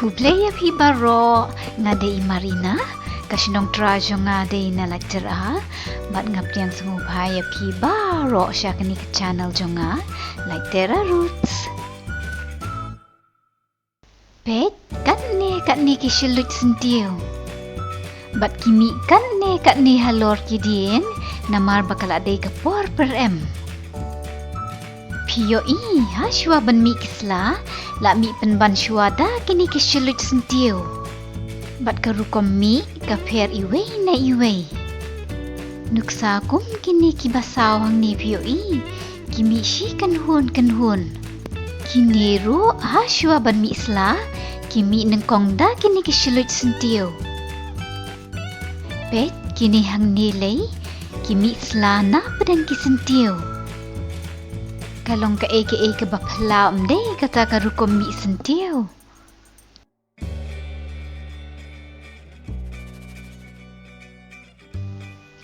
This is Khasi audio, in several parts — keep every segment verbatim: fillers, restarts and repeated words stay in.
Khublei ïa phi baroh, nga dei i Marina, ka shnong Trai jong nga dei na Laityra, bad nga pdiang sngewbha ïa phi baroh sha kane ka channel jong nga, Laityra Roots. Peit, katne katne ki shilluit syntiew. Bad ki mih katne katne halor ki dieng, namar ba ka la dei ka por pyrem. Phi ïohi, ha shuwa ban mih ki sla, la mih pynban shuwa da kine ki shilluit syntiew. Bad ka rukom mih ka pher iwei na iwei. Nuksa kum kine kiba saw hangne phi ïohi, ki mih shi kynhun kynhun. Kine ruh ha shuwa ban mih sla, ki mih nyngkong da kine ki shilluit syntiew. Peit, kine hangne lei, ki mih sla na pdeng ki syntiew. Ka long kaei kaei kaba phyllaw, ym dei kata ka rukom mih syntiew.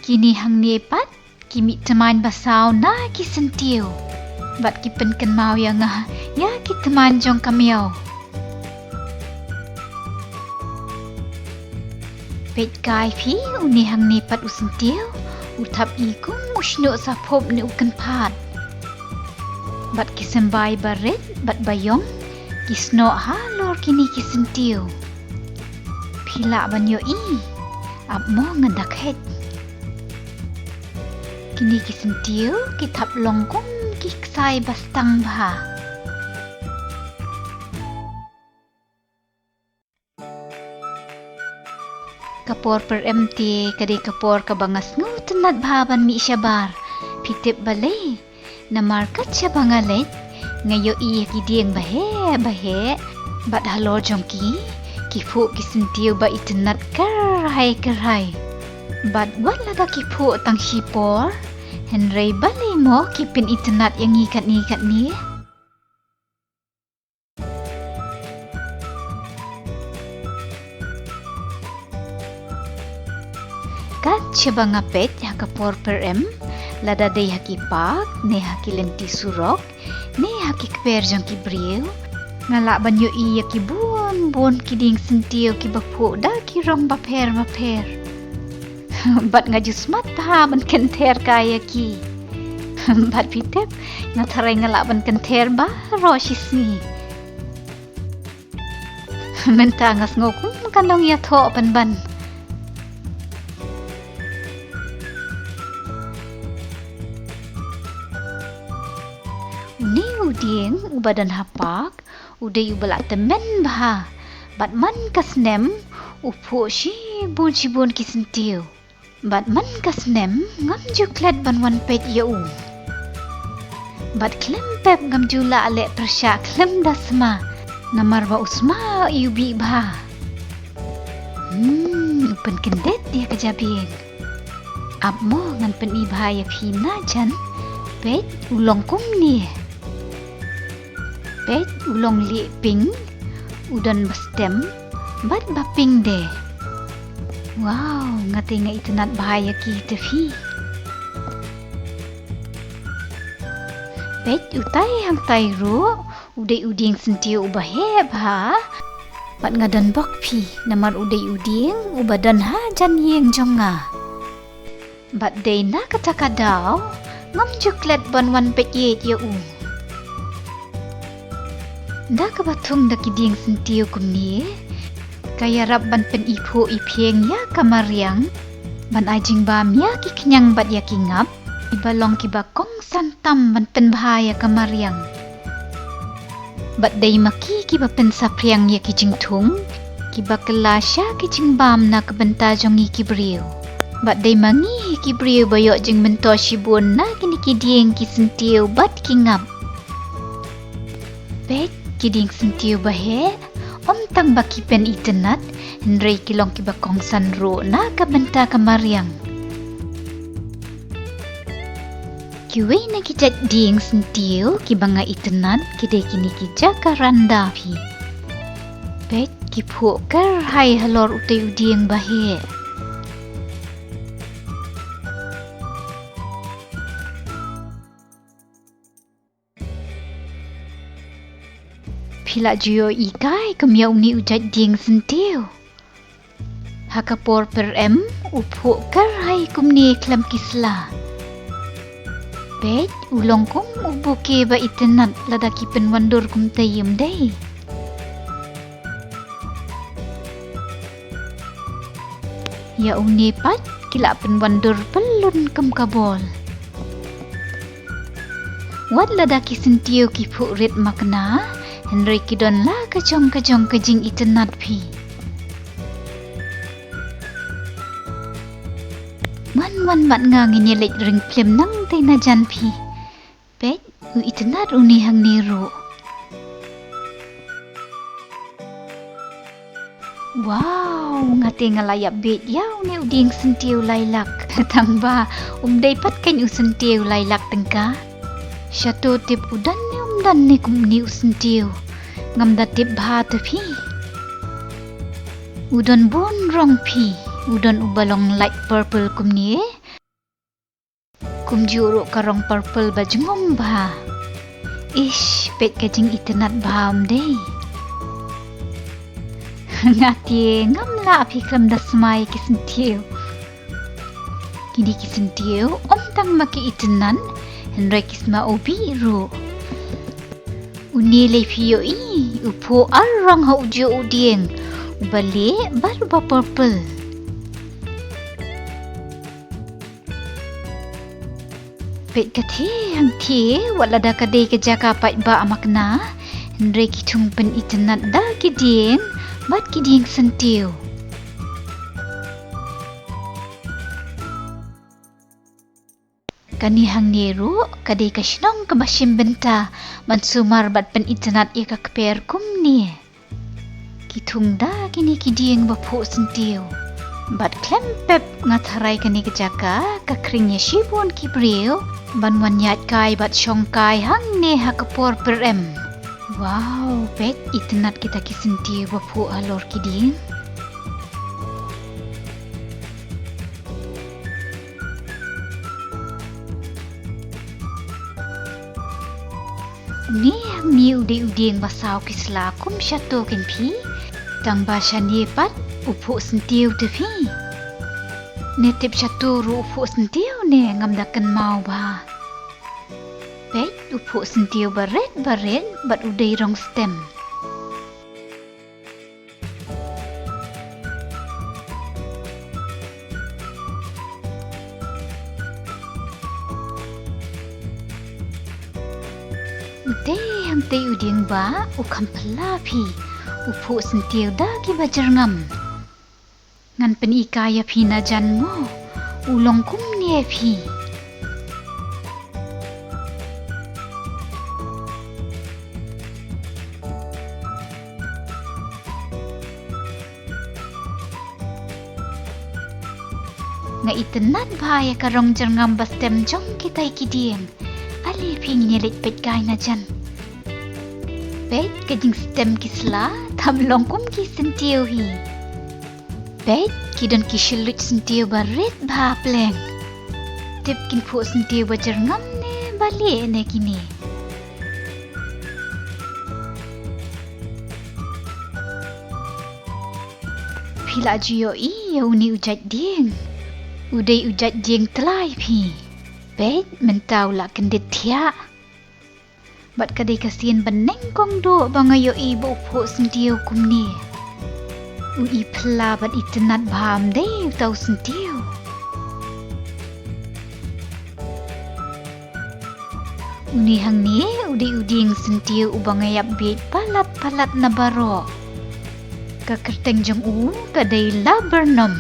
Kine hangne pat, ki mih tmaiñ basaw na ki syntiew. Bad ki pynkynmaw ïa nga ïa ki tmaiñ jong ka miaw. Peit kai phi, une hangne pat u syntiew, u thap i kum u shñiuh saphup ne u kynphad. Bad ki symbai barit bad baiong, ki snoh halor kine ki syntiew. Phi lah ban ïohi, ap mo ngan da kheit. Kine ki syntiew, ki thap long kum ki ksai ba stang bha. Ka por pyrem te, ka dei ka por kaba nga sngewtynnat bha ban mih shabar. Phi tip balei? Namar kat shaba nga leit, nga ïohi ïa ki dieng baheh baheh. Bad halor jong ki, ki phuh ki syntiew ba itynnat kyrhai kyrhai. Bad wat lada ki phuh tang shipor, hynrei balei mo ki pynitynnat ïa ngi katne katne? Kat shaba nga peit ha ka por pyrem, lada dei ha ki park, ne ha ki lynti surok, ne ha ki kper jong ki briew, nga lah ban ïohi ïa ki bun bun ki dieng syntiew kiba phuh da ki rong bapher bapher. Bad nga ju smat bha ban kynther kai ïa ki. Bad phi tip, nga tharai nga lah ban kynther baroh shi sngi. Mynta nga sngew kum ka nongïathoh pynban. Une u dieng uba don ha park, u dei uba la tymmen bha. Bad man ka snem, u phuh shibun shibun ki syntiew. Bad man ka snem, ngam ju klet ban wan peit ïa u. Bad khlem pep ngam ju lah leh pyrshah khlem da sma. Namar ba u sma u bih bha. Hmm, u pynkyndit ïa ka jabieng. Ap mo ngan pyni bha ïa phi na jan. Peit u long kumne. Peit u long lieh pink, u don ba stem bad ba pink de. Wow, nga te nga itynnat bha ïa ki te phi. Peit utai hangtai ruh, u dei u dieng syntiew uba heh bha. Bad nga don bok phi, namar u dei u dieng uba don ha jan ïing jong nga. Bad dei na kata ka daw, ngam ju klet ban wan peit ïeit ïa u. Da kaba thung da ki dieng syntiew kumne, ka ïarap ban pyniphuh iphieng ïa ka mariang, ban ai jingbam ïa ki khñiang bad ïa ki ngap, kiba long kiba kongsan tam ban pynbha ïa ka mariang. Bad dei ma ki kiba pynsaphriang ïa ki jingthung, kiba kylla sha ki jingbam na ka bynta jong ngi ki briew. Bad dei ma ngi hi ki briew ba ïoh jingmyntoi shibun na kine ki dieng ki syntiew bad ki ngap. Peit ki dieng syntiew ba heh, ym tang ba ki pynitynnat, hynrei ki long kiba kongsan ruh na ka bynta ka mariang. Kiwei na ki jait dieng syntiew kiba nga itynnat ki dei kine ki jacaranda phi. Peit ki phuh kyrhai halor utei u dieng ba heh. Phi la ju ïohi kai kum ïa une u jait dieng syntiew. Ha ka por pyrem u phuh kyrhai kumne khlem ki sla. Peit, u long kum u bouquet ba itynnat lada ki pynwandur kumtei, ym dei? Ïa une pat ki la pynwandur pyllun kum ka bol. Wat lada ki syntiew ki phuh rit makna, hynrei ki don la ka jong ka jong ka jingitynnat phi. Wan wan mat nga ngin ïa leit ring phlim nangtei na jan phi. Peit, u itynnat une hangne ruh. Wow, nga te nga la ïap beit ïa une u dieng syntiew lai lak. Tang ba um dei pat kein u syntiew lai lak tyngka. Shato tip u don ne um don ne kumne u syntiew. Ngam da tip bha te phi. U don bun rong phi. U don uba long light purple kumne. Kumjuh ruh ka rong purple ba jngum bha. Ish, peit ka jingitynnat bha, ym dei? Nga te ngam lah phi khlem da sma ïa ki syntiew. Kine ki syntiew ym tang ma ki itynnat, hynrei ki sma u bih ruh. Une lei phi ïohi, u phuh ar rong ha ujuh u dieng. Uba lieh bad uba purple. Peit kata hangta, wat lada ka dei ka jaka paidbah makna, hynrei ki thung pynitynnat da ki dieng bad ki dieng syntiew. Kane hangne ruh ka dei ka shnong kaba shim bynta ban sumar bad pynitynnat ïa ka kper kumne. Ki thung da kine ki dieng ba phuh syntiew. Bad khlem pep nga tharai kane ka jaka ka khring ïa shibun ki briew ban wan ïaid kai bad shong kai hangne ha ka por pyrem. Wow, peit itynnat kita ki syntiew ba phuh halor ki dieng. Une hangne u dei u dieng ba saw ki sla kum shato kein phi. Tang ba shane pat u phuh syntiew te phi. Ne tip shato ruh u phuh syntiew ne, ngam da kynmaw bha. Peit u phuh syntiew ba rit ba rit bad u dei rong stem. Utei hangtei u dieng ba u kham phylla phi, u phuh syntiew da kiba jyrngam. Ngan pyni kai ïa phi na jan mo, u long kumne phi. Nga itynnat bha ïa ka rong jyrngam ba stem jong kitai ki dieng. Ale phi ngin ïa leit peit kai na jan. Peit ka jingstem ki sla, tam long kum ki syntiew hi. Peit, ki don ki shylluit syntiew ba rit bha pleng. Tip kin phuh syntiew ba jyrngam ne ba lieh ne kine. Phi la ju ïohi ïa une u jait dieng. U dei u jait dieng tlai phi. Peit, mynta u la kyndit thiah. Bad ka dei ka sien ba nyngkong duh ba nga ïohi ba u phuh syntiew kumne. U i phylla bad itynnat bha, ym dei uta u syntiew. Une hangne u dei u dieng syntiew uba nga ïap bieit palat palat na baroh. Ka kyrteng jong u ka dei laburnum.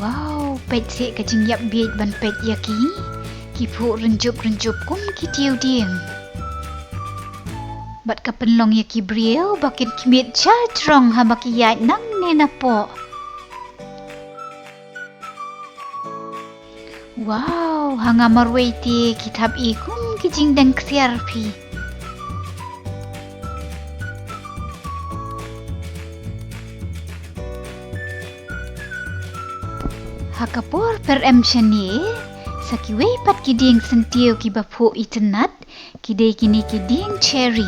Wow, peit seh ka jingïap bieit ban peit ïa ki. Ki phuh rynjup rynjup kum ki tiew dieng. Bad ka pynlong ïa ki briew ba kin khmied sha jrong haba ki ïaid nangne napoh. Wow, ha nga marwei te ki thap i kum ki jingdeng ksiar phi. Ha ka por pyrem shane, Sa kiwei pat ki dieng syntiew kiba phuh itynnat, ki dei kine ki dieng cherry.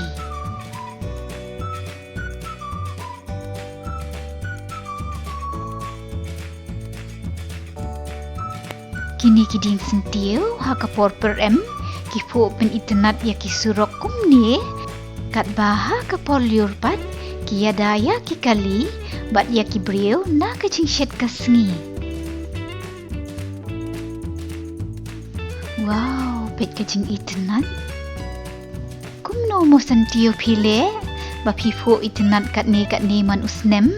Kine ki dieng syntiew, ha ka por pyrem, ki phuh pynitynnat ïa ki surok kumne, katba ha ka por lyiur pat, ki ïada ïa ki kali, bad ïa ki briew, na ka jingshet ka sngi. Wow, peit ka jingitynnat. Kumno mo syntiew phi leh, ba phi phuh itynnat katne katne man u snem?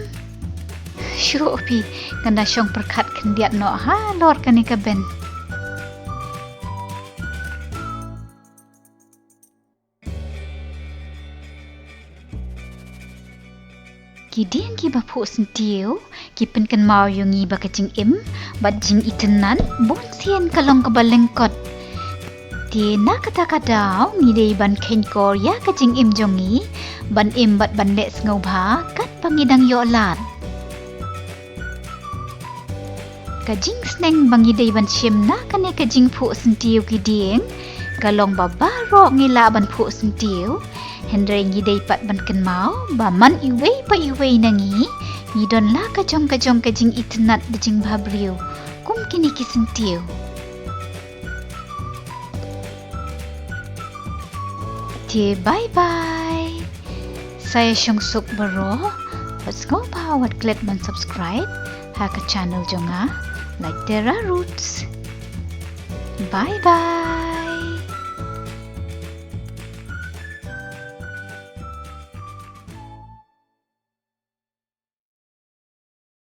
Shuh phi, ngan da shong pyrkhat khyndiat noh halor kane ka bench. Ki dieng kiba phuh syntiew, ki pynkynmaw ïa ngi ba ka jingim, bad jingitynnat, bun sien ka long kaba lyngkot. Te na kata ka daw, ngi dei ban kheiñ kor ïa ka jingim jong ngi, ban im bad ban leh sngewbha, katba ngi dang ïoh lad. Ka jingsneng ba ngi dei ban shim na kane ka jingphuh syntiew ki dieng, ka long ba baroh ngi lah ban phuh syntiew, hynrei ngi dei pat ban kynmaw, ba man iwei pa iwei na ngi, ngi don la ka jong ka jong ka jingitynnat da jingbhabriew, kum kine ki syntiew. Te bye bye. Sa ïa shong suk baroh, wat sngewbha wat klet ban subscribe, ha ka channel jong nga, Laitera Roots. Bye bye.